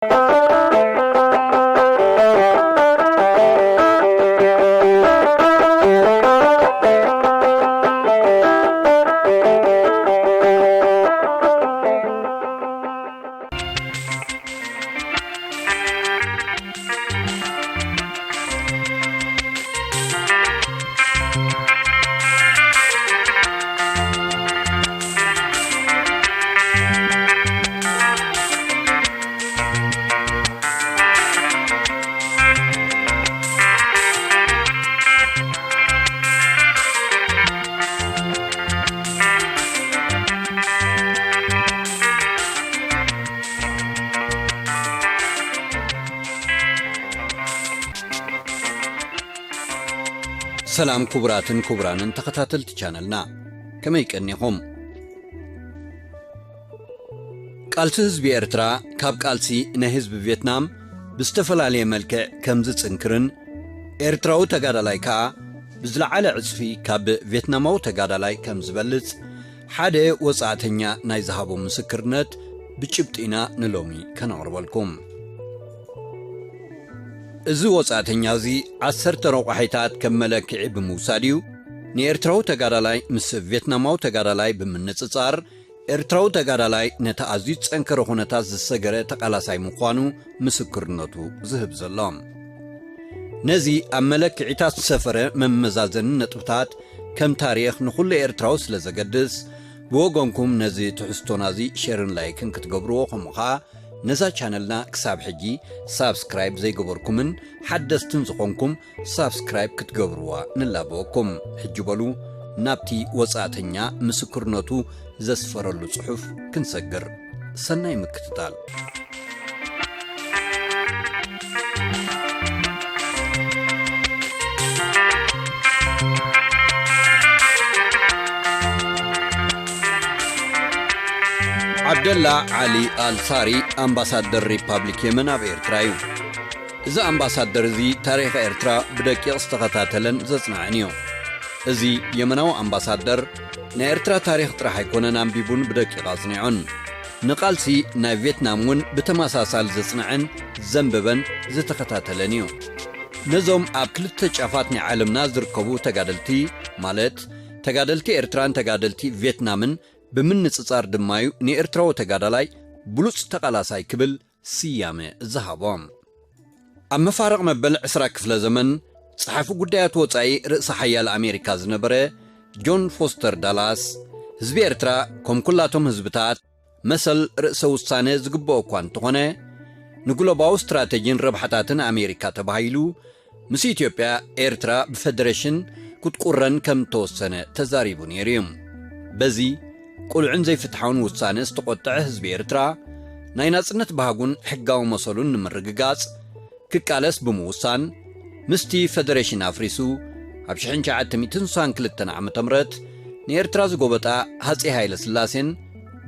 ሰላም ክቡራትን ክቡራንን ተኸታተልቲ ቻነልና፣ ከመይ ቀኒኹም? ቃልሲ ህዝቢ ኤርትራ ካብ ቃልሲ ናይ ህዝቢ ቬትናም ብዝተፈላለየ መልክዕ ከም ዝጽንክርን ኤርትራዊ ተጋዳላይ ከኣ ብዝለዓለ ዕጽፊ ካብ ቬትናማዊ ተጋዳላይ ከም ዝበልጽ ሓደ ወጻእተኛ ናይ ዝሃቦ ምስክርነት ብጭብጢ ኢና ንሎሚ ከነቕርበልኩም። እዚ ወጻእተኛ እዚ ዓሰርተ ረቋሒታት ከም መለክዒ ብምውሳድ እዩ ንኤርትራዊ ተጋዳላይ ምስ ቬትናማዊ ተጋዳላይ ብምንጽጻር ኤርትራዊ ተጋዳላይ ነቲ ኣዝዩ ዝጸንከረ ኩነታት ዝሰገረ ተቓላሳይ ምዃኑ ምስክርነቱ ዝህብ ዘሎ። ነዚ ኣብ መለክዒታት ዝሰፈረ መመዛዘኒ ነጥብታት ከም ታሪኽ ንኹሉ ኤርትራዊ ስለ ዘገድስ፣ ብወገንኩም ነዚ ትሕዝቶና እዚ ሼርን ላይክን ክትገብርዎ፣ ከምኡ ኸኣ ነዛ ቻነልና ክሳብ ሕጂ ሳብስክራይብ ዘይገበርኩምን ሓደስትን ዝኾንኩም ሳብስክራይብ ክትገብርዋ ንላበወኩም። ሕጂ በሉ ናብቲ ወጻእተኛ ምስክርነቱ ዘስፈረሉ ጽሑፍ ክንሰግር። ሰናይ ምክትታል። ዓብደላ ዓሊ ኣልሳሪ ኣምባሳደር ሪፓብሊክ የመን ኣብ ኤርትራ እዩ። እዚ ኣምባሳደር እዚ ታሪኽ ኤርትራ ብደቂቕ ዝተኸታተለን ዘጽንዐን እዩ። እዚ የመናዊ ኣምባሳደር ናይ ኤርትራ ታሪኽ ጥራሕ ኣይኮነን ኣንቢቡን ብደቂቕ ኣጽኒዑን። ንቓልሲ ናይ ቬትናም እውን ብተመሳሳሊ ዘጽንዐን ዘንበበን ዝተኸታተለን እዩ። ነዞም ኣብ ክልተ ጫፋት ናይ ዓለምና ዝርከቡ ተጋደልቲ፣ ማለት ተጋደልቲ ኤርትራን ተጋደልቲ ቬትናምን ብምንጽጻር ድማ እዩ ንኤርትራዊ ተጋዳላይ ብሉጽ ተቓላሳይ ክብል ስያመ ዝሃቦ። ኣብ መፋርቕ መበል ዕስራ ክፍለ ዘመን፣ ጸሓፊ ጉዳያት ወጻኢ ርእሰ ሓያል ኣሜሪካ ዝነበረ ጆን ፎስተር ዳላስ፣ ህዝቢ ኤርትራ፣ ከም ኩላቶም ህዝብታት፣ መሰል ርእሰ ውሳነ ዝግብኦ እኳ እንተኾነ፣ ንግሎባዊ ስትራተጂን ረብሓታትን ኣሜሪካ ተባሂሉ፣ ምስ ኢትዮጵያ፣ ኤርትራ ብፈደረሽን ክትቁረን ከም እተወሰነ ተዛሪቡ ነይሩ እዩ። በዚ፣ ቅሉዕን ዘይፍትሓውን ውሳነ ዝተቖጥዐ ህዝቢ ኤርትራ፣ ናይ ናጽነት ባህጉን ሕጋዊ መሰሉን ንምርግጋጽ ክቃለስ ብምውሳን፣ ምስቲ ፈደረሽን ኣፍሪሱ፣ ኣብ ሽሕን ትሽዓተ ሚእትን ስሳን ክልተን ዓመተ ምህረት ንኤርትራ ዝጎበጣ ሃጼ ሃይለ ስላሴን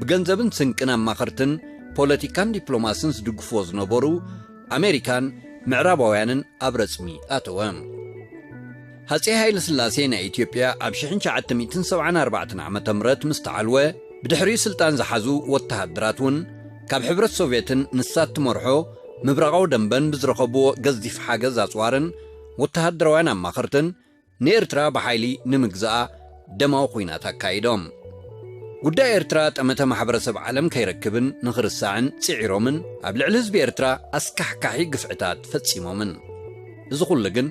ብገንዘብን ስንቅን ኣማኸርትን ፖለቲካን ዲፕሎማስን ዝድግፍዎ ዝነበሩ ኣሜሪካን ምዕራባውያንን ኣብ ረጽሚ ኣተወ። ሃጼ ሃይለ ስላሴ ናይ ኢትዮጵያ ኣብ ሽሕን ትሽዓተ ሚእትን ሰብዓን ኣርባዕተን ዓመተ ምህረት ምስ ተዓልወ፣ ብድሕሪኡ ስልጣን ዝሓዙ ወተሃደራት እውን ካብ ሕብረት ሶቭየትን ንሳ እትመርሖ ምብራቓዊ ደንበን ብዝረኸብዎ ገዚፍ ሓገዝ ኣጽዋርን ወተሃደራውያን ኣማኸርትን ንኤርትራ ብሓይሊ ንምግዛኣ ደማዊ ኲናት ኣካይዶም። ጉዳይ ኤርትራ ጠመተ ማሕበረሰብ ዓለም ከይረክብን ንኽርሳዕን ጽዒሮምን ኣብ ልዕሊ ህዝቢ ኤርትራ ኣስካሕካሒ ግፍዕታት ፈጺሞምን። እዚ ኩሉ ግን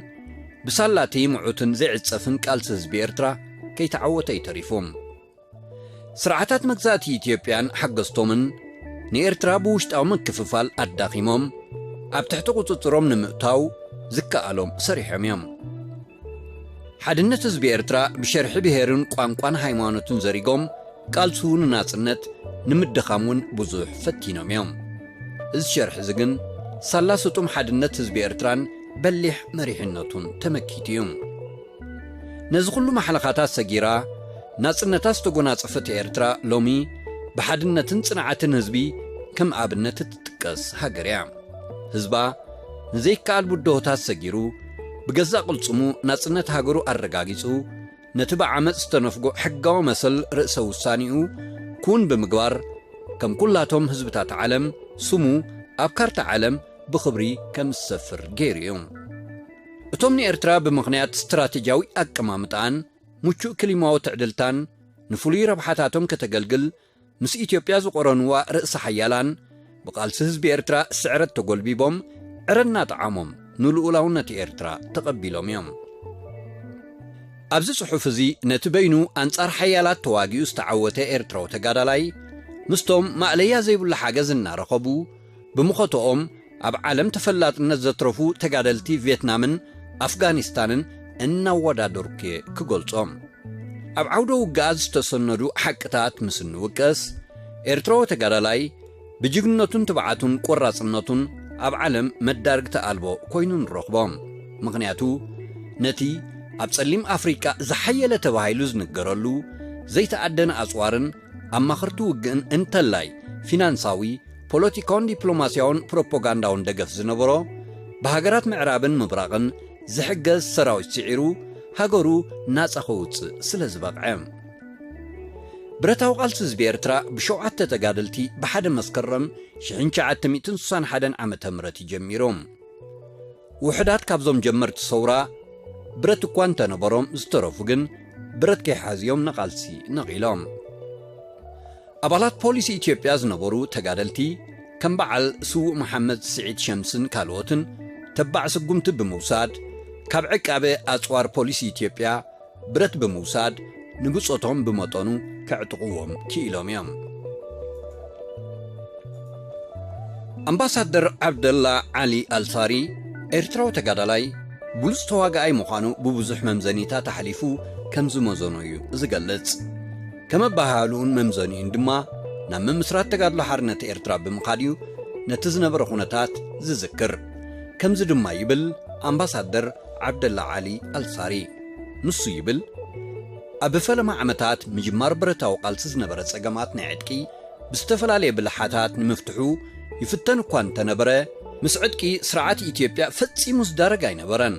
ብሳላቲ ምዑትን ዘይዕጸፍን ቃልሲ ህዝቢ ኤርትራ ከይተዓወተ እዩ ተሪፉ። ስርዓታት መግዛእቲ ኢትዮጵያን ሓገዝቶምን ንኤርትራ ብውሽጣዊ ምክፍፋል ኣዳኺሞም ኣብ ትሕቲ ቁጽጽሮም ንምእታው ዝከኣሎም ሰሪሖም እዮም። ሓድነት ህዝቢ ኤርትራ ብሸርሒ ብሄርን ቋንቋን ሃይማኖትን ዘሪጎም ቃልሱ ንናጽነት ንምድኻም እውን ብዙሕ ፈቲኖም እዮም። እዚ ሸርሒ እዚ ግን ሳላ ስጡም ሓድነት ህዝቢ ኤርትራን በሊሕ መሪሕነቱን ተመኪቱ እዩ። ነዚ ኩሉ ማሕለኻታት ሰጊራ ናጽነታ ዝተጎናጸፈት ኤርትራ ሎሚ ብሓድነትን ጽንዓትን ህዝቢ ከም ኣብነት እትጥቀስ ሃገር እያ። ህዝባ ንዘይከኣል ብድሆታት ሰጊሩ ብገዛእ ቅልጽሙ ናጽነት ሃገሩ ኣረጋጊጹ ነቲ ብዓመጽ ዝተነፍጎ ሕጋዊ መሰል ርእሰ ውሳኔኡ ክውን ብምግባር ከም ኩላቶም ህዝብታት ዓለም ስሙ ኣብ ካርታ ዓለም ብኽብሪ ከም ዝሰፍር ገይሩ እዩ። እቶም ንኤርትራ ብምኽንያት ስትራቴጂያዊ ኣቀማምጣን ምቹእ ክሊማዊ ትዕድልታን ንፍሉይ ረብሓታቶም ከተገልግል ምስ ኢትዮጵያ ዝቆረንዋ ርእሰ ሓያላን፣ ብቓልሲ ህዝቢ ኤርትራ ስዕረት ተጎልቢቦም ዕረ እናጠዓሞም ንልኡላውነት ኤርትራ ተቐቢሎም እዮም። ኣብዚ ጽሑፍ እዚ ነቲ በይኑ ኣንጻር ሓያላት ተዋጊኡ ዝተዓወተ ኤርትራዊ ተጋዳላይ ምስቶም ማእለያ ዘይብሉ ሓገዝ እናረኸቡ ብምኸትኦም ኣብ ዓለም ተፈላጥነት ዘትረፉ ተጋደልቲ ቪየትናምን ኣፍጋኒስታንን እናወዳደርኩ እየ ክገልጾም። ኣብ ዓውደ ውግኣት ዝተሰነዱ ሓቅታት ምስ እንውቀስ፣ ኤርትራዊ ተጋዳላይ ብጅግንነቱን ትብዓቱን ቆራጽነቱን ኣብ ዓለም መዳርግቲ ኣልቦ ኮይኑ ንረኽቦ። ምኽንያቱ፣ ነቲ ኣብ ጸሊም ኣፍሪቃ ዝሓየለ ተባሂሉ ዝንገረሉ ዘይተኣደነ ኣጽዋርን ኣማኸርቲ ውግእን እንተላይ ፊናንሳዊ፣ ፖለቲካውን ዲፕሎማስያውን ፕሮፓጋንዳውን ደገፍ ዝነበሮ፣ ብሃገራት ምዕራብን ምብራቕን ዝሕገዝ ሰራዊት ስዒሩ ሃገሩ ናጻ ከውጽእ ስለ ዝበቕዐ። ብረታዊ ቃልሲ ህዝቢ ኤርትራ ብሸውዓተ ተጋደልቲ ብሓደ መስከረም ሽሕን ትሽዓተ ሚእትን ስሳን ሓደን ዓመተ ምህረት እዩ ጀሚሩ። ውሑዳት ካብዞም ጀመርቲ ሰውራ ብረት እኳ እንተነበሮም፣ ዝተረፉ ግን ብረት ከይሓዝዮም ንቓልሲ ነቒሎም። ኣባላት ፖሊስ ኢትዮጵያ ዝነበሩ ተጋደልቲ ከም በዓል ስዉእ መሓመድ ስዒድ ሸምስን ካልኦትን ተባዕ ስጉምቲ ብምውሳድ፣ ካብ ዕቃበ ኣጽዋር ፖሊስ ኢትዮጵያ ብረት ብምውሳድ ንብጾቶም ብመጠኑ ከዕጥቕዎም ክኢሎም እዮም። ኣምባሳደር ዓብደላ ዓሊ ኣልሳሪ ኤርትራዊ ተጋዳላይ ብሉጽ ተዋጋኣይ ምዃኑ ብብዙሕ መምዘኒታት ኣሕሊፉ ከም ዝመዘኖ እዩ ዝገልጽ። ከም ኣበሃህልኡን መምዘኒኡን ድማ ናብ ምምስራት ተጋድሎ ሓርነት ኤርትራ ብምኻድ እዩ ነቲ ዝነበረ ኩነታት ዝዝክር። ከምዚ ድማ ይብል ኣምባሳደር ዓብደላ ዓሊ ኣልሳሪ። ንሱ ይብል፣ ኣብ ፈለማ ዓመታት ምጅማር ብረታዊ ቃልሲ ዝነበረ ጸገማት ናይ ዕጥቂ ብዝተፈላለየ ብልሓታት ንምፍትሑ ይፍተን እኳ እንተነበረ፣ ምስ ዕጥቂ ስርዓት ኢትዮጵያ ፈጺሙ ዝዳረግ ኣይነበረን።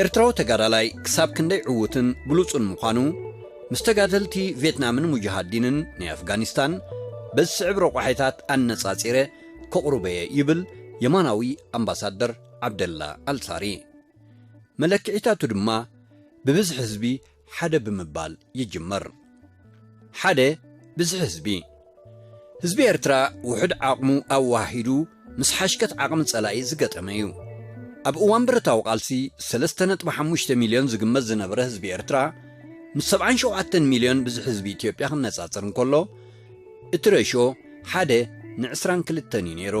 ኤርትራዊ ተጋዳላይ ክሳብ ክንደይ ዕዉትን ብሉጹን ምዃኑ፣ ምስ ተጋደልቲ ቪየትናምን ሙጃሃዲንን ናይ ኣፍጋኒስታን በዚ ስዕብ ረቋሒታት ኣነጻጺረ ከቕርቦ'የ ይብል የማናዊ ኣምባሳደር ዓብደላ ኣልሳሪ። መለክዒታቱ ድማ ብብዝሒ ህዝቢ ሓደ ብምባል ይጅመር። ሓደ፣ ብዝሒ ህዝቢ። ህዝቢ ኤርትራ ውሑድ ዓቕሙ ኣወሃሂዱ ምስ ሓሽከት ዓቕሚ ጸላኢ ዝገጠመ እዩ። ኣብ እዋን ብረታዊ ቃልሲ ሰለስተ ነጥቢ ሓሙሽተ ሚልዮን ዝግመት ዝነበረ ህዝቢ ኤርትራ ምስ ሰብዓን ሸውዓተን ሚልዮን ብዝሒ ህዝቢ ኢትዮጵያ ክነጻጸር እንከሎ፣ እቲ ሬሾ ሓደ ንዕስራን ክልተን እዩ ነይሩ።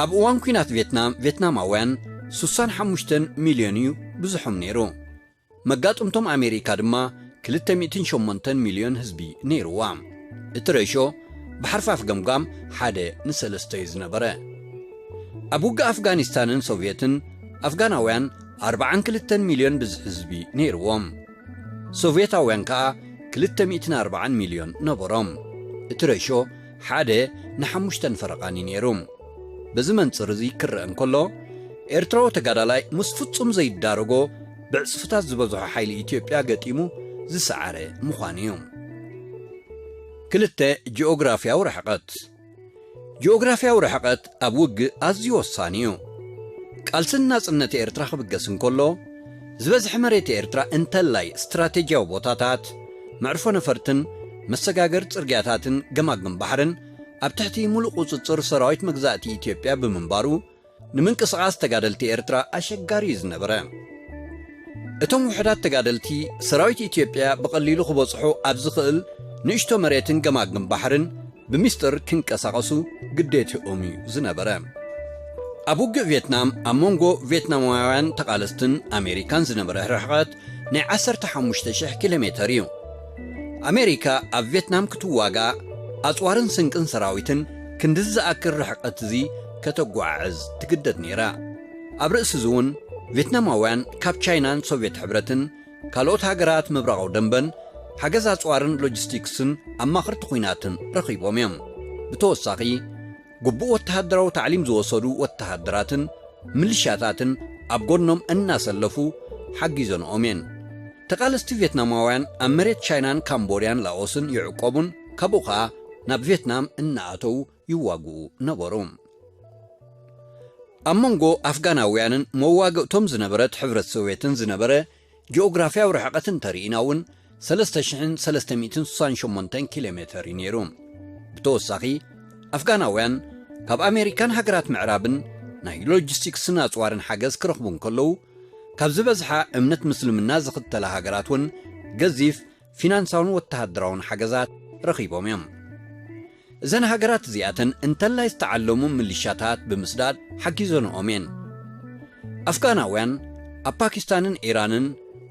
ኣብ እዋን ኲናት ቪየትናም፣ ቪየትናማውያን ስሳን ሓሙሽተን ሚልዮን እዩ ብዝሖም ነይሩ። መጋጥምቶም ኣሜሪካ ድማ ክልተ ሚእትን ሸሞንተን ሚልዮን ህዝቢ ነይርዋ። እቲ ሬሾ ብሓርፋፍ ገምጋም ሓደ ንሰለስተ እዩ ዝነበረ። ኣብ ውግእ ኣፍጋኒስታንን ሶቭየትን ኣፍጋናውያን ኣርብዓን ክልተን ሚልዮን ብዝሒ ህዝቢ ነይርዎም። ሶቭየታውያን ከኣ ክልተ ሚእትን ኣርብዓን ሚልዮን ነበሮም። እቲ ሬሾ ሓደ ንሓሙሽተን ፈረቓን እዩ ነይሩ። በዚ መንጽር እዚ ክረአ እንከሎ፣ ኤርትራዊ ተጋዳላይ ምስ ፍጹም ዘይዳረጎ ብዕጽፍታት ዝበዝሖ ሓይሊ ኢትዮጵያ ገጢሙ ዝሰዓረ ምዃኑ እዩ። ክልተ፣ ጂኦግራፍያዊ ርሕቀት። ጂኦግራፍያዊ ርሕቀት ኣብ ውግእ ኣዝዩ ወሳኒ እዩ። ቃልሲ ንናጽነት ኤርትራ ክብገስ እንከሎ፣ ዝበዝሐ መሬት ኤርትራ እንተላይ ስትራቴጂያዊ ቦታታት፣ መዕርፎ ነፈርትን መሰጋገሪ ጽርግያታትን ገማግም ባሕርን ኣብ ትሕቲ ምሉእ ቁጽጽር ሰራዊት መግዛእቲ ኢትዮጵያ ብምንባሩ፣ ንምንቅስቓስ ተጋደልቲ ኤርትራ ኣሸጋሪ እዩ ዝነበረ። እቶም ውሑዳት ተጋደልቲ ሰራዊት ኢትዮጵያ ብቐሊሉ ክበጽሖ ኣብ ዝኽእል ንእሽቶ መሬትን ገማግም ባሕርን ብሚስጥር ክንቀሳቐሱ ግዴትኦም እዩ ዝነበረ። ኣብ ውግእ ቪየትናም ኣብ መንጎ ቪየትናማውያን ተቓለስትን ኣሜሪካን ዝነበረ ርሕቀት ናይ ዓሰርተ ሓሙሽተ ሽሕ ኪሎ ሜተር እዩ። ኣሜሪካ ኣብ ቪየትናም ክትዋጋእ ኣጽዋርን ስንቅን ሰራዊትን ክንድዚ ዝኣክል ርሕቀት እዚ ከተጓዓዕዝ ትግደድ ነይራ። ኣብ ርእሲ እዚ እውን ቪየትናማውያን ካብ ቻይናን ሶቭየት ሕብረትን ካልኦት ሃገራት ምብራቓዊ ደንበን ሓገዝ ኣጽዋርን ሎጂስቲክስን ኣማኸርቲ ኲናትን ረኺቦም እዮም። ብተወሳኺ፣ ግቡእ ወተሃደራዊ ታዕሊም ዝወሰዱ ወተሃደራትን ምልሻታትን ኣብ ጎድኖም እናሰለፉ ሓጊዘንኦም እየን። ተቓለስቲ ቪየትናማውያን ኣብ መሬት ቻይናን ካምቦድያን ላኦስን ይዕቆቡን ካብኡ ኸኣ ናብ ቪየትናም እናኣተዉ ይዋግኡ ነበሩ። ኣብ መንጎ ኣፍጋናውያንን መዋግእቶም ዝነበረት ሕብረት ሶቭየትን ዝነበረ ጂኦግራፍያዊ ርሕቐት እንተርኢና እውን ሰለስተ ሽሕን ሰለስተ ሚእትን ስሳን ሸሞንተን ኪሎ ሜተር እዩ ነይሩ። ብተወሳኺ ኣፍጋናውያን ካብ ኣሜሪካን ሃገራት ምዕራብን ናይ ሎጂስቲክስን ኣጽዋርን ሓገዝ ክረኽቡ እንከለዉ፣ ካብ ዝበዝሓ እምነት ምስልምና ዝኽተላ ሃገራት እውን ገዚፍ ፊናንሳውን ወተሃደራውን ሓገዛት ረኺቦም እዮም። እዘን ሃገራት እዚኣተን እንተላይ ዝተዓለሙ ምልሻታት ብምስዳድ ሓጊዘንኦም እየን። ኣፍጋናውያን ኣብ ፓኪስታንን ኢራንን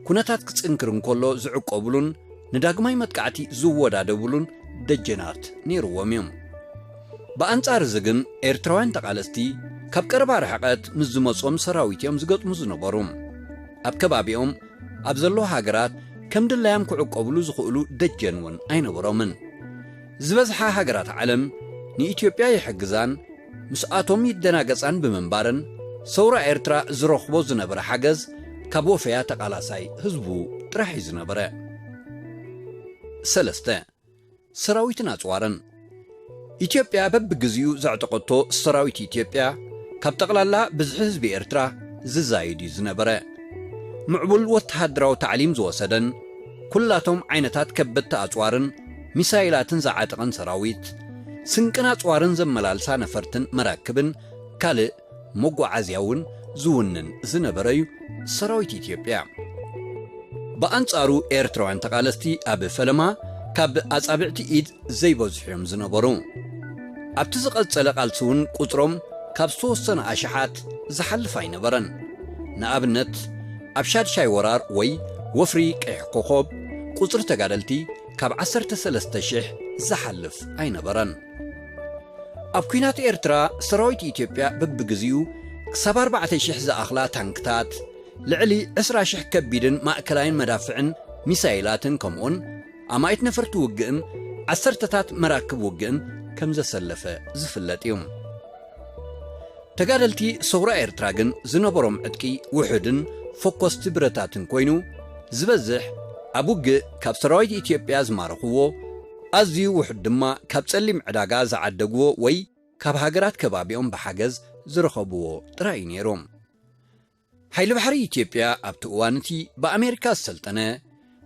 ኩነታት ክጽንክር እንከሎ ዝዕቆብሉን ንዳግማይ መጥቃዕቲ ዝወዳደብሉን ደጀናት ነይርዎም እዮም። ብኣንጻር እዚ ግን ኤርትራውያን ተቓለስቲ ካብ ቀረባ ርሕቐት ምስ ዝመጾም ሰራዊት እዮም ዝገጥሙ ዝነበሩ። ኣብ ከባቢኦም ኣብ ዘለዉ ሃገራት ከም ድላዮም ክዕቆብሉ ዝኽእሉ ደጀን እውን ኣይነበሮምን። ዝበዝሓ ሃገራት ዓለም ንኢትዮጵያ ይሕግዛን ምስኣቶም ይደናገጻን ብምንባረን፣ ሰውራ ኤርትራ ዝረኽቦ ዝነበረ ሓገዝ ካብ ወፈያ ተቓላሳይ ህዝቡ ጥራሕ እዩ ዝነበረ። ሰለስተ፣ ሰራዊትን ኣጽዋርን። ኢትዮጵያ በብግዜኡ ዘዕጠቐቶ ሰራዊት ኢትዮጵያ ካብ ጠቕላላ ብዝሒ ህዝቢ ኤርትራ ዝዛይድ እዩ ዝነበረ። ምዕቡል ወተሃደራዊ ታዕሊም ዝወሰደን፣ ኩላቶም ዓይነታት ከበድቲ ኣጽዋርን ሚሳይላትን ዝዓጠቐን ሰራዊት፣ ስንቅን ኣጽዋርን ዘመላልሳ ነፈርትን መራክብን ካልእ መጓዓዝያ እውን ዝውንን ዝነበረ እዩ ሰራዊት ኢትዮጵያ። ብኣንጻሩ ኤርትራውያን ተቓለስቲ ኣብ ፈለማ ካብ ኣጻብዕቲ ኢድ ዘይበዝሑ እዮም ዝነበሩ። ኣብቲ ዝቐጸለ ቃልሲ እውን ቁጽሮም ካብ ዝተወሰነ ኣሽሓት ዝሓልፍ ኣይነበረን። ንኣብነት፣ ኣብ ሻድሻይ ወራር ወይ ወፍሪ ቀይሕ ኮኾብ ቁጽሪ ተጋደልቲ ካብ ዓሰርተ ሰለስተ ሽሕ ዝሓልፍ ኣይነበረን። ኣብ ኲናት ኤርትራ ሰራዊት ኢትዮጵያ በብግዜኡ ክሳብ ኣርባዕተ ሽሕ ዝኣኽላ ታንክታት፣ ልዕሊ ዕስራ ሽሕ ከቢድን ማእከላይን መዳፍዕን ሚሳይላትን ከምኡውን ኣማኢት ነፈርቲ ውግእን ዓሰርተታት መራክብ ውግእን ከም ዘሰለፈ ዝፍለጥ እዩ። ተጋደልቲ ሰውራ ኤርትራ ግን ዝነበሮም ዕጥቂ ውሑድን ፈኮስቲ ብረታትን ኮይኑ፣ ዝበዝሕ ኣብ ውግእ ካብ ሰራዊት ኢትዮጵያ ዝማረኽዎ፣ ኣዝዩ ውሑድ ድማ ካብ ጸሊም ዕዳጋ ዝዓደግዎ ወይ ካብ ሃገራት ከባቢኦም ብሓገዝ ዝረኸብዎ ጥራይ እዩ ነይሩ። ሓይሊ ባሕሪ ኢትዮጵያ ኣብቲ እዋን እቲ ብኣሜሪካ ዝሰልጠነ፣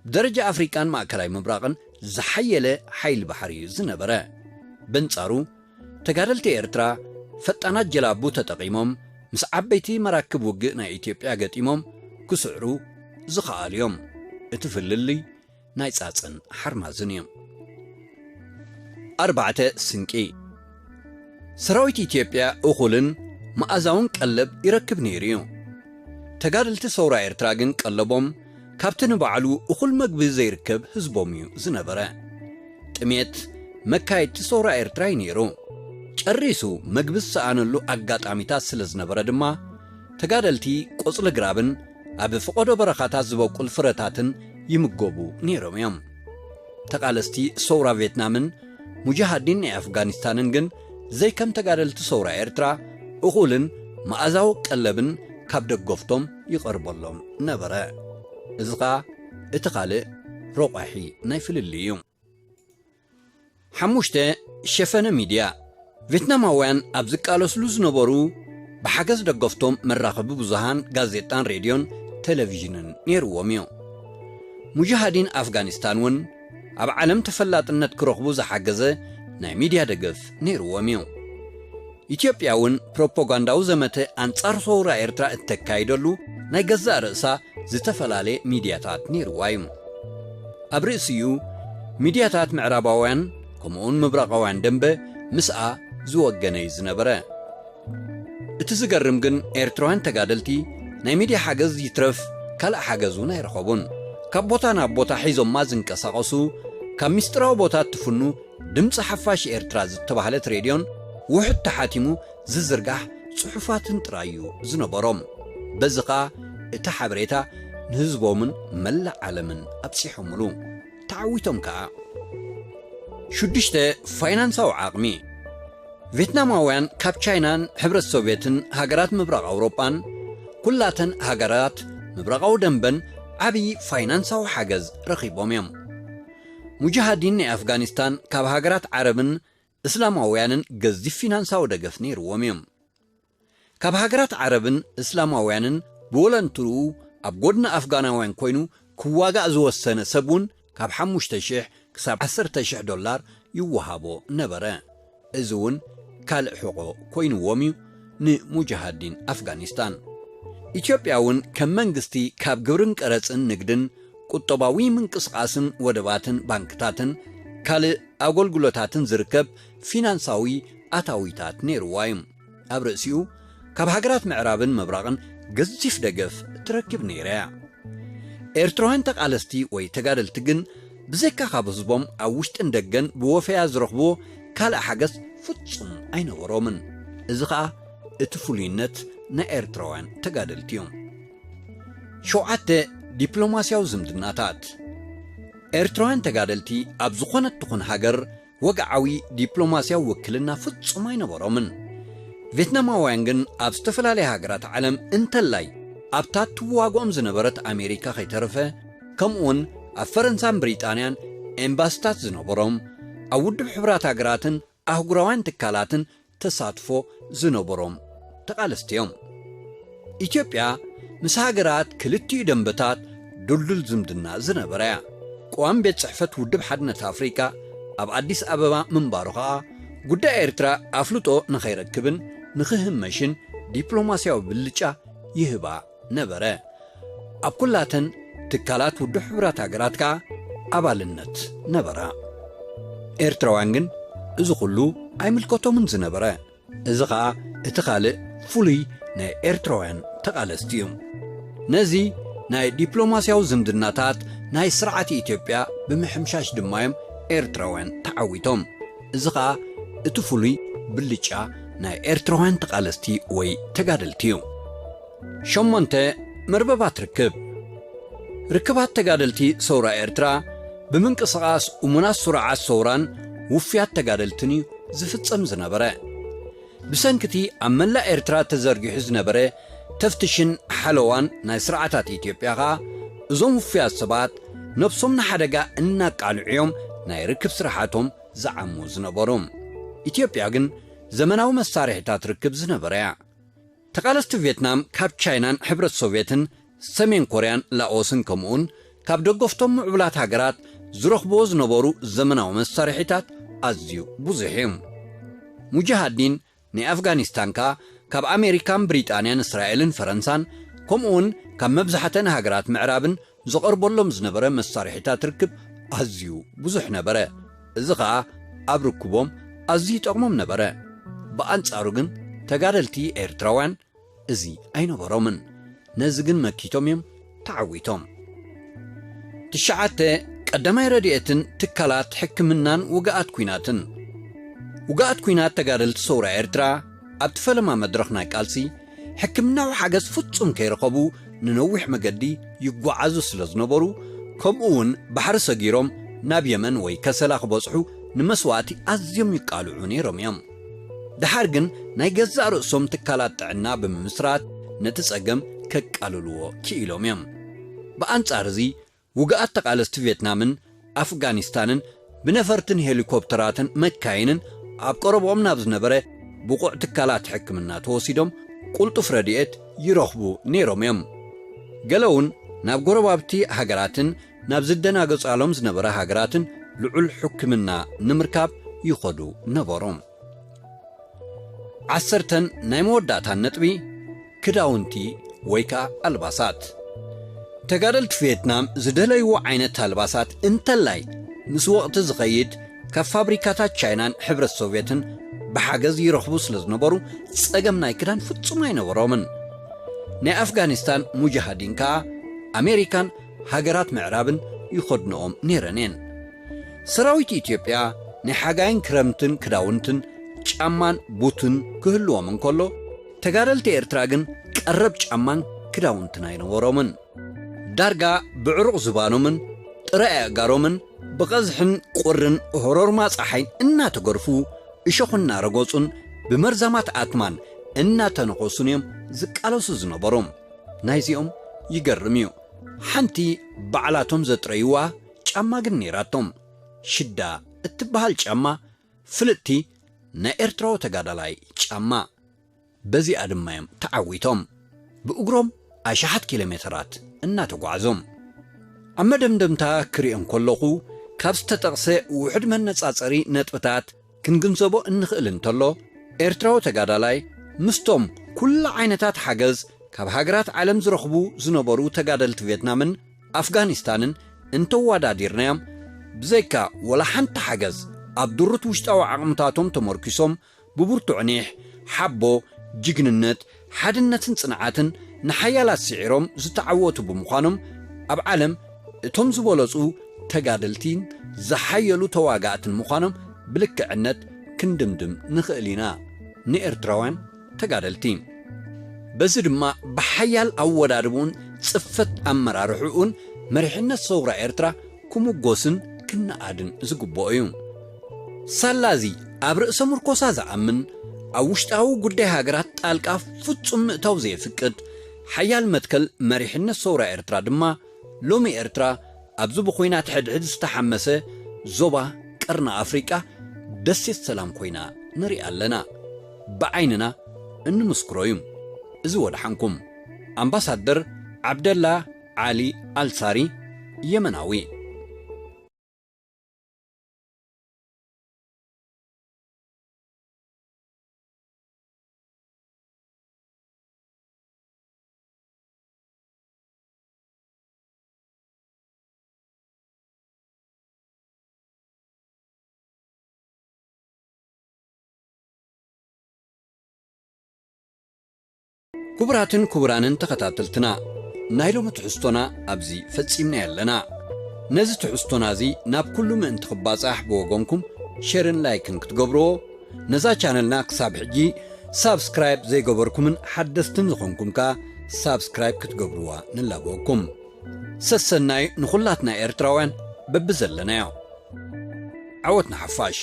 ብደረጃ ኣፍሪቃን ማእከላይ ምብራቕን ዝሓየለ ሓይሊ ባሕሪ እዩ ዝነበረ። በንጻሩ፣ ተጋደልቲ ኤርትራ ፈጣናት ጀላቡ ተጠቒሞም ምስ ዓበይቲ መራክብ ውግእ ናይ ኢትዮጵያ ገጢሞም ክስዕሩ ዝኸኣሉ እዮም። እቲ ፍልልይ ናይ ጻጽን ሓርማዝን እዩ። ኣርባዕተ፣ ስንቂ። ሰራዊት ኢትዮጵያ እኹልን መኣዛውን ቀለብ ይረክብ ነይሩ እዩ። ተጋደልቲ ሰውራ ኤርትራ ግን ቀለቦም ካብቲ ንባዕሉ እኹል መግቢ ዘይርከብ ህዝቦም እዩ ዝነበረ። ጥሜት መካየድቲ ሰውራ ኤርትራ እዩ ነይሩ። ጨሪሱ መግቢ ዝሰኣነሉ ኣጋጣሚታት ስለ ዝነበረ ድማ፣ ተጋደልቲ ቆጽሊ ግራብን ኣብ ፈቐዶ በረኻታት ዝበቁል ፍረታትን ይምገቡ ነይሮም እዮም። ተቓለስቲ ሰውራ ቬትናምን ሙጃሃዲን ናይ ኣፍጋኒስታንን ግን ዘይከም ተጋደልቲ ሰውራ ኤርትራ እኹልን መኣዛዊ ቀለብን ካብ ደገፍቶም ይቐርበሎም ነበረ። እዚ ኸኣ እቲ ካልእ ረቋሒ ናይ ፍልልይ እዩ። ሓሙሽተ፣ ሸፈነ ሚድያ። ቬትናማውያን ኣብ ዝቃለስሉ ዝነበሩ ብሓገዝ ደገፍቶም መራኸቢ ብዙሃን፣ ጋዜጣን ሬድዮን ቴሌቪዥንን ነይርዎም እዩ። ሙጃሃዲን ኣፍጋኒስታን እውን ኣብ ዓለም ተፈላጥነት ክረኽቡ ዝሓገዘ ናይ ሚድያ ደገፍ ነይርዎም እዩ። ኢትዮጵያ እውን ፕሮፓጋንዳዊ ዘመተ ኣንጻር ሰውራ ኤርትራ እተካይደሉ ናይ ገዛእ ርእሳ ዝተፈላለየ ሚድያታት ነይርዋ እዩ። ኣብ ርእሲኡ፣ ሚድያታት ምዕራባውያን ከምኡውን ምብራቓውያን ደንበ ምስኣ ዝወገነ እዩ ዝነበረ። እቲ ዝገርም ግን፣ ኤርትራውያን ተጋደልቲ ናይ ሚድያ ሓገዝ ይትረፍ ካልእ ሓገዝ እውን ኣይረኸቡን። ካብ ቦታ ናብ ቦታ ሒዞማ ዝንቀሳቐሱ፣ ካብ ምስጢራዊ ቦታ እትፍኑ ድምፂ ሓፋሽ ኤርትራ ዝተባህለት ሬድዮን ውሑድ ተሓቲሙ ዝዝርጋሕ ጽሑፋትን ጥራይ እዩ ዝነበሮም። በዚ ኸኣ እቲ ሓበሬታ ንህዝቦምን መላእ ዓለምን ኣብጺሖምሉ። ተዓዊቶም ከኣ። ሽዱሽተ፣ ፋይናንሳዊ ዓቕሚ። ቬትናማውያን ካብ ቻይናን ሕብረት ሶቭየትን ሃገራት ምብራቕ ኣውሮጳን ኩላተን ሃገራት ምብራቓዊ ደንበን ዓብዪ ፋይናንሳዊ ሓገዝ ረኺቦም እዮም። ሙጃሃዲን ናይ ኣፍጋኒስታን ካብ ሃገራት ዓረብን እስላማውያንን ገዚፍ ፊናንሳዊ ደገፍ ነይርዎም እዮም። ካብ ሃገራት ዓረብን እስላማውያንን ብወለንትኡ ኣብ ጎድኒ ኣፍጋናውያን ኮይኑ ክዋጋእ ዝወሰነ ሰብ እውን ካብ ሓሙሽተ ሽሕ ክሳብ ዓሰርተ ሽሕ ዶላር ይወሃቦ ነበረ። እዚ እውን ካልእ ሕቖ ኮይንዎም እዩ ንሙጃሃዲን ኣፍጋኒስታን። ኢትዮጵያ እውን ከም መንግስቲ ካብ ግብርን ቀረጽን ንግድን ቁጠባዊ ምንቅስቓስን ወደባትን ባንክታትን ካልእ ኣገልግሎታትን ዝርከብ ፊናንሳዊ ኣታዊታት ነይርዋ እዩ። ኣብ ርእሲኡ ካብ ሃገራት ምዕራብን ምብራቕን ገዚፍ ደገፍ ትረክብ ነይራ እያ። ኤርትራውያን ተቓለስቲ ወይ ተጋደልቲ ግን ብዘይካ ካብ ህዝቦም ኣብ ውሽጥን ደገን ብወፈያ ዝረኽብዎ ካልእ ሓገዝ ፍጹም ኣይነበሮምን። እዚ ኸኣ እቲ ፍሉይነት ናይ ኤርትራውያን ተጋደልቲ እዩ። ሸውዓተ፣ ዲፕሎማስያዊ ዝምድናታት። ኤርትራውያን ተጋደልቲ ኣብ ዝኾነት ትኹን ሃገር ወግዓዊ ዲፕሎማስያዊ ውክልና ፍጹም ኣይነበሮምን። ቬትናማውያን ግን ኣብ ዝተፈላለያ ሃገራት ዓለም እንተላይ ኣብታ ትዋግኦም ዝነበረት ኣሜሪካ ከይተረፈ፣ ከምኡውን ኣብ ፈረንሳን ብሪጣንያን ኤምባስታት ዝነበሮም፣ ኣብ ውድብ ሕቡራት ሃገራትን ኣህጉራውያን ትካላትን ተሳትፎ ዝነበሮም ተቓለስቲ እዮም። ኢትዮጵያ ምስ ሃገራት ክልቲኡ ደንበታት ድልዱል ዝምድና ዝነበራ እያ። ቀዋሚ ቤት ጽሕፈት ውድብ ሓድነት ኣፍሪቃ ኣብ ኣዲስ ኣበባ ምንባሩ ኸኣ፣ ጉዳይ ኤርትራ ኣፍልጦ ንኸይረክብን ንኽህመሽን ዲፕሎማስያዊ ብልጫ ይህባ ነበረ። ኣብ ኩላተን ትካላት ውድብ ሕቡራት ሃገራት ከኣ ኣባልነት ነበራ። ኤርትራውያን ግን እዚ ኩሉ ኣይምልከቶምን ዝነበረ። እዚ ኸኣ እቲ ካልእ ፍሉይ ናይ ኤርትራውያን ተቓለስቲ እዩ። ነዚ ናይ ዲፕሎማስያዊ ዝምድናታት ናይ ስርዓት ኢትዮጵያ ብምሕምሻሽ ድማ እዮም ኤርትራውያን ተዓዊቶም። እዚ ኸኣ እቲ ፍሉይ ብልጫ ናይ ኤርትራውያን ተቓለስቲ ወይ ተጋደልቲ እዩ። ሸሞንተ፣ መርበባት ርክብ። ርክባት ተጋደልቲ ሰውራ ኤርትራ ብምንቅስቓስ እሙናት ስሩዓት ሰውራን ውፉያት ተጋደልትን እዩ ዝፍጸም ዝነበረ። ብሰንክቲ ኣብ መላእ ኤርትራ ተዘርጊሑ ዝነበረ ተፍትሽን ሓለዋን ናይ ስርዓታት ኢትዮጵያ ኸኣ፣ እዞም ውፉያት ሰባት ነብሶም ንሓደጋ እናቃልዑ እዮም ናይ ርክብ ስራሓቶም ዝዓሙ ዝነበሩ። ኢትዮጵያ ግን ዘመናዊ መሳርሒታት ርክብ ዝነበራ እያ። ተቓለስቲ ቪየትናም ካብ ቻይናን ሕብረት ሶቭየትን ሰሜን ኮርያን ላኦስን ከምኡውን ካብ ደገፍቶም ምዕቡላት ሃገራት ዝረኽብዎ ዝነበሩ ዘመናዊ መሳርሒታት ኣዝዩ ብዙሕ እዩ። ሙጃሃዲን ናይ ኣፍጋኒስታን ከኣ ካብ ኣሜሪካን ብሪጣንያን እስራኤልን ፈረንሳን ከምኡውን ካብ መብዛሕተን ሃገራት ምዕራብን ዝቐርበሎም ዝነበረ መሳርሒታት ርክብ ኣዝዩ ብዙሕ ነበረ። እዚ ኸኣ ኣብ ርክቦም ኣዝዩ ይጠቕሞም ነበረ። ብኣንጻሩ ግን ተጋደልቲ ኤርትራውያን እዚ ኣይነበሮምን። ነዚ ግን መኪቶም እዮም ተዓዊቶም። ትሽዓተ፣ ቀዳማይ ረድኤትን ትካላት ሕክምናን ውግኣት ኲናትን። ውግኣት ኲናት ተጋደልቲ ሰውራ ኤርትራ ኣብቲ ፈለማ መድረኽ ናይ ቃልሲ ሕክምናዊ ሓገዝ ፍጹም ከይረኸቡ ንነዊሕ መገዲ ይጓዓዙ ስለ ዝነበሩ፣ ከምኡ እውን ባሕሪ ሰጊሮም ናብ የመን ወይ ከሰላ ክበጽሑ ንመስዋእቲ ኣዝዮም ይቃልዑ ነይሮም እዮም። ደሓር ግን ናይ ገዛእ ርእሶም ትካላት ጥዕና ብምምስራት ነቲ ጸገም ከቃልልዎ ክኢሎም እዮም። ብኣንጻር እዚ፣ ውግኣት ተቓለስቲ ቪየትናምን ኣፍጋኒስታንን ብነፈርትን ሄሊኮፕተራትን መካይንን ኣብ ቀረብኦም ናብ ዝነበረ ብቑዕ ትካላት ሕክምና ተወሲዶም ቅልጡፍ ረድኤት ይረኽቡ ነይሮም እዮም። ገለ እውን ናብ ጎረባብቲ ሃገራትን ናብ ዝደናገጻሎም ዝነበረ ሃገራትን ልዑል ሕክምና ንምርካብ ይኸዱ ነበሩ። ዓሰርተን ናይ መወዳእታን ነጥቢ፣ ክዳውንቲ ወይ ከኣ ኣልባሳት። ተጋደልቲ ቪየትናም ዝደለይዎ ዓይነት ኣልባሳት እንተላይ ምስ ወቕቲ ዝኸይድ ካብ ፋብሪካታት ቻይናን ሕብረት ሶቭየትን ብሓገዝ ይረኽቡ ስለ ዝነበሩ ጸገም ናይ ክዳን ፍጹም ኣይነበሮምን። ናይ ኣፍጋኒስታን ሙጃሃዲን ከኣ ኣሜሪካን ሃገራት ምዕራብን ይኸድንኦም ነይረን እየን። ሰራዊት ኢትዮጵያ ናይ ሓጋይን ክረምትን ክዳውንትን ጫማን ቡትን ክህልዎም እንከሎ፣ ተጋደልቲ ኤርትራ ግን ቀረብ ጫማን ክዳውንትን ኣይነበሮምን። ዳርጋ ብዕሩቕ ዝባኖምን ጥረ ኣእጋሮምን ብቐዝሕን ቁርን ህሮርማ ጸሓይን እናተገርፉ፣ እሾኽ እናረገጹን ብመርዛማት ኣትማን እናተነኸሱን እዮም ዝቃለሱ ዝነበሩ። ናይዚኦም ይገርም እዩ። ሓንቲ ባዕላቶም ዘጥረይዋ ጫማ ግን ነይራቶም። ሽዳ እትበሃል ጫማ፣ ፍልጥቲ ናይ ኤርትራዊ ተጋዳላይ ጫማ። በዚኣ ድማ እዮም ተዓዊቶም። ብእግሮም ኣሽሓት ኪሎ ሜተራት እናተጓዕዞም። ኣብ መደምደምታ ክሪኦ እንከለኹ፣ ካብ ዝተጠቕሰ ውሑድ መነጻጸሪ ነጥብታት ክንግንዘቦ እንኽእል እንተሎ፣ ኤርትራዊ ተጋዳላይ ምስቶም ኩሉ ዓይነታት ሓገዝ ካብ ሃገራት ዓለም ዝረኽቡ ዝነበሩ ተጋደልቲ ቪየትናምን ኣፍጋኒስታንን እንተወዳዲርናዮም፣ ብዘይካ ወላ ሓንቲ ሓገዝ፣ ኣብ ድሩት ውሽጣዊ ዓቕምታቶም ተመርኪሶም፣ ብብርቱዕ ኒሕ፣ ሓቦ፣ ጅግንነት፣ ሓድነትን ጽንዓትን ንሓያላት ስዒሮም ዝተዓወቱ ብምዃኖም፣ ኣብ ዓለም እቶም ዝበለጹ ተጋደልቲን ዝሓየሉ ተዋጋእትን ምዃኖም ብልክዕነት ክንድምድም ንኽእል ኢና፣ ንኤርትራውያን ተጋደልቲ። በዚ ድማ ብሓያል ኣወዳድብኡን ጽፈት ኣመራርሕኡን መሪሕነት ሰውራ ኤርትራ ክምጎስን ክነኣድን ዝግብኦ እዩ። ሳላ እዚ ኣብ ርእሰ ምርኮሳ ዝኣምን፣ ኣብ ውሽጣዊ ጉዳይ ሃገራት ጣልቃ ፍጹም ምእታው ዘየፍቅድ ሓያል መትከል መሪሕነት ሰውራ ኤርትራ ድማ፣ ሎሚ ኤርትራ ኣብዚ ብኹናት ሕድሕድ ዝተሓመሰ ዞባ ቀርኒ ኣፍሪቃ ደሴት ሰላም ኮይና ንሪኣ ኣለና። ብዓይንና እንምስክሮ እዩ። እዚ ወድሓንኩም። ኣምባሳደር ዓብደላ ዓሊ ኣልሳሪ፣ የመናዊ። ክቡራትን ክቡራንን ተኸታተልትና፣ ናይ ሎሚ ትሕዝቶና ኣብዚ ፈጺምና ኣለና። ነዚ ትሕዝቶና እዚ ናብ ኩሉ ምእንቲ ክባጻሕ ብወገንኩም ሸርን ላይክን ክትገብርዎ፣ ነዛ ቻነልና ክሳብ ሕጂ ሳብስክራይብ ዘይገበርኩምን ሓደስትን ዝኾንኩም ከኣ ሳብስክራይብ ክትገብርዋ ንላበወኩም። ሰሰናዩ ንኹላትና ኤርትራውያን በብዘለናዮ። ዓወት ንሓፋሽ።